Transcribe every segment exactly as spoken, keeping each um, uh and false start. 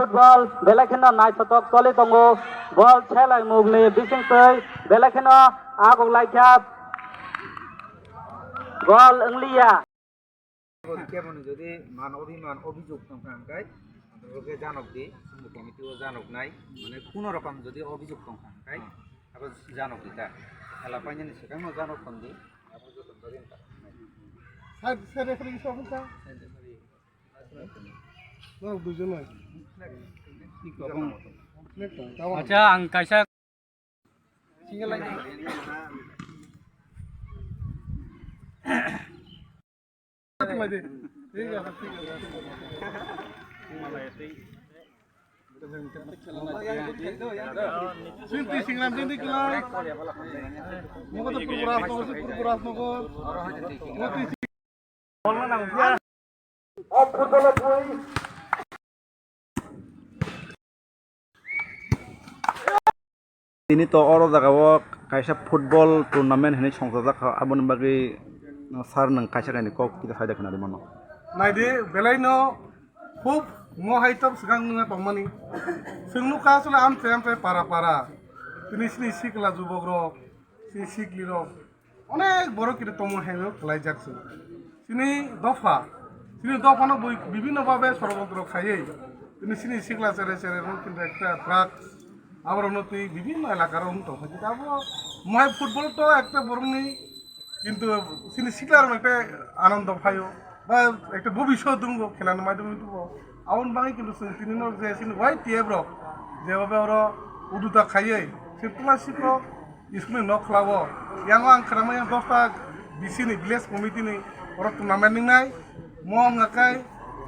Bol belai kheno naithotok choli tongo. Bol selai mugni bisingtwi belai kheno aguk laikha. Gol wngliya. Keboni jodi man obhiman obhijog tongkha hwnkhe, abo khe janok di, sumbu committee o janok nai, mane kuno rokom jodi obhijog tongkha hwnkhe, abo janok di ta. Khela painani swkangno janok tong di, abo joto bagwi wngkha. Side, side referee song wngkha. Norok duijon nai. Acha, ang kaisa Sinti singram sinti kelai. Mogo to purpura mogo, purpura mogo. Tini to oro jaga o kaisa football tournament hinwi songchajak kha, aboni bagwi sir nwng kaisa kainwi kok kisa saida khnari mano. Naidi, belai no khub mo hai to swkang nungya tongmani. Chwng nukha aswle amchai amchai para para. Tini chini sikla jubok rok, chini sikli rok. Onek borok kiri tongmung hai no khlaijak se. Chini dopha, chini dopha no bui bibhinno bhabe sorojontro khaiwi, tini chini sikla chere chere no kintu ekta drugs, aborok no twi bibhinno elaka rok wng tong kha. Abo mohai football to ekta borok ni kintu chini sikla rok ekta anando phaio, ba ekta bobiswt wngbo khela no maidugwi tubo. Aboni bagwi kintu chwng tini no je chini Y T F rok je bhabe oro uduta khaiwi, chini tula sikro School ni nok khlao. Yang ang khwnamaya dosta B C ni village committee ni oro tournament wngnai. Mo wngkha kai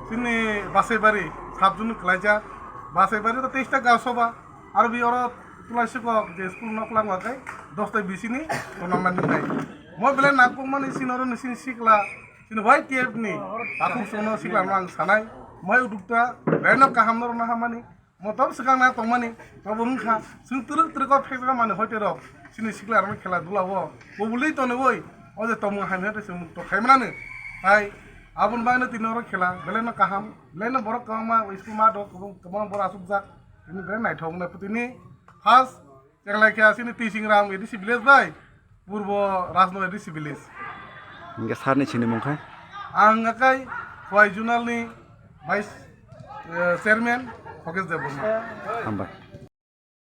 chini Basaibari sub zone ni khlaijak. Basaibari to teis ta gasoba. Aro bi oro tulaisukok je school nok khlao kai dosta B C ni tournament wngnai. Mo belai nangkukmani chini oro ni chini sikla, chini Y T F ni takhuk songno sikla no ang sanai. Mo hai udukta belai no kaham no rwna hamani. Motom swkang na tongmani, tobo wngkha, chwng twrwk twrwk o phekjak mani hoite rok, chini sikla rokni khela dula o, kubulwi tonwi, o je tongmung hamya tei chwng mukto khai mano. Tai aboni bagwino tini oro khela, belai no kaham, belai no borok kwbangma school mat o, kwbang-, kwbangma borok achukjak, tini belai naithok wngna tini first Chenglaikha chini Twisingram A D C village bai Purbo Rajno A D C village. Hingke sir ni sini mung khai? Ang akai Khowai Zonal ni vice, eh, chairman Hokesh Debbarma. Hambai.